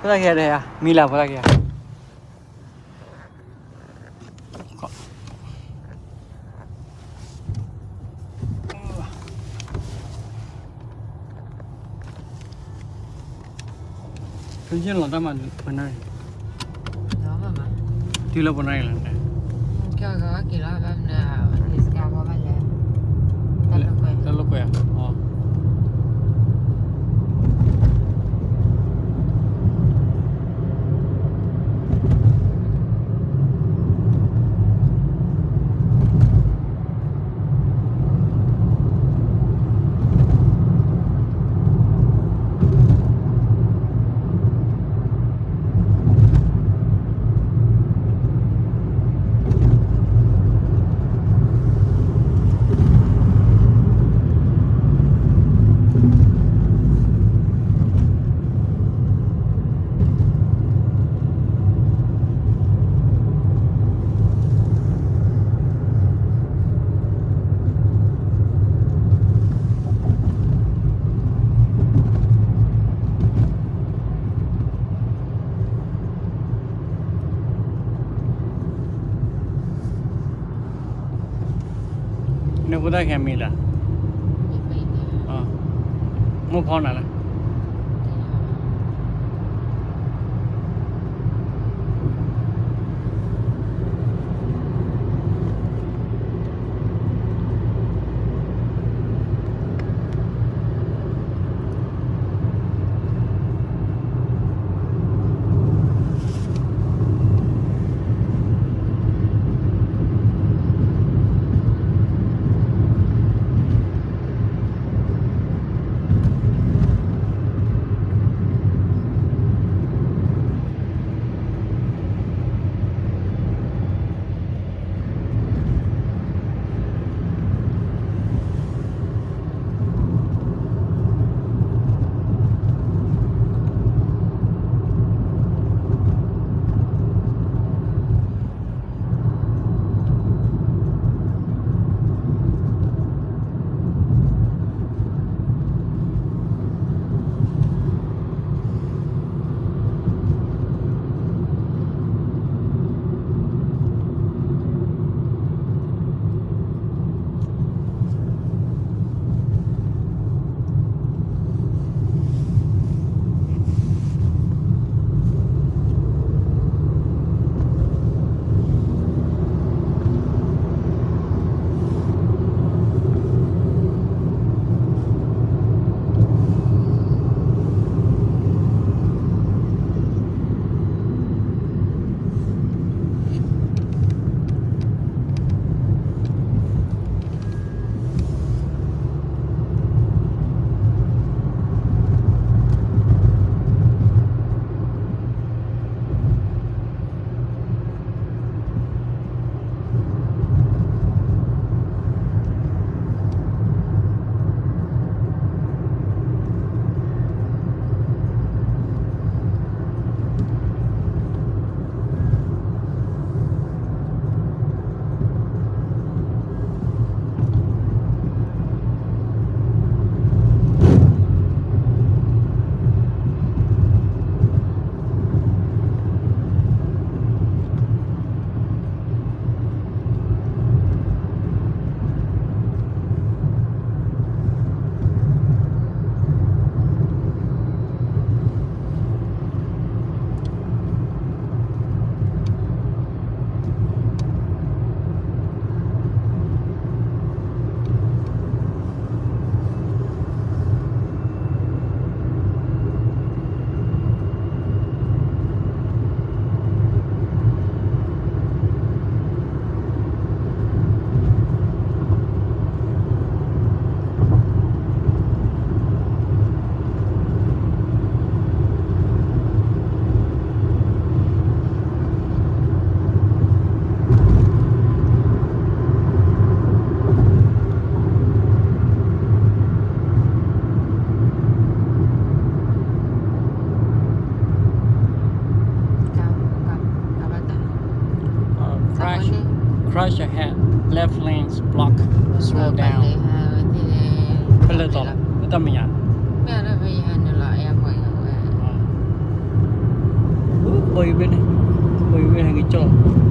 တၢ်ကဲဒဲးဧါ, မံလၢဖိတၢ်ကဲဧါ. ဖဲယလီၤတၢ်မၤပနၢ်အံၤ, တုၤလၢပနၢ်အံၤလီၤ, တၢ်လိာ်ကွဲ, တၢ်လိာ်ကွဲဧါ. နဖိသၣ်ခဲမံၤလၢ်, မိၢ်ဖီနၤလၢ်. Crash, crash ahead, left lanes block, slow down. ဖဲလဲၣ်တီၤလီၤ လၢတၢ်မဲာ်ညါ. အံၤဘ့ၣ်န့ၣ်, အံၤဘ့ၣ်ဟဲက့ၤကၠီၣ်လီၤ.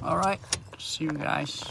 All right, see you guys.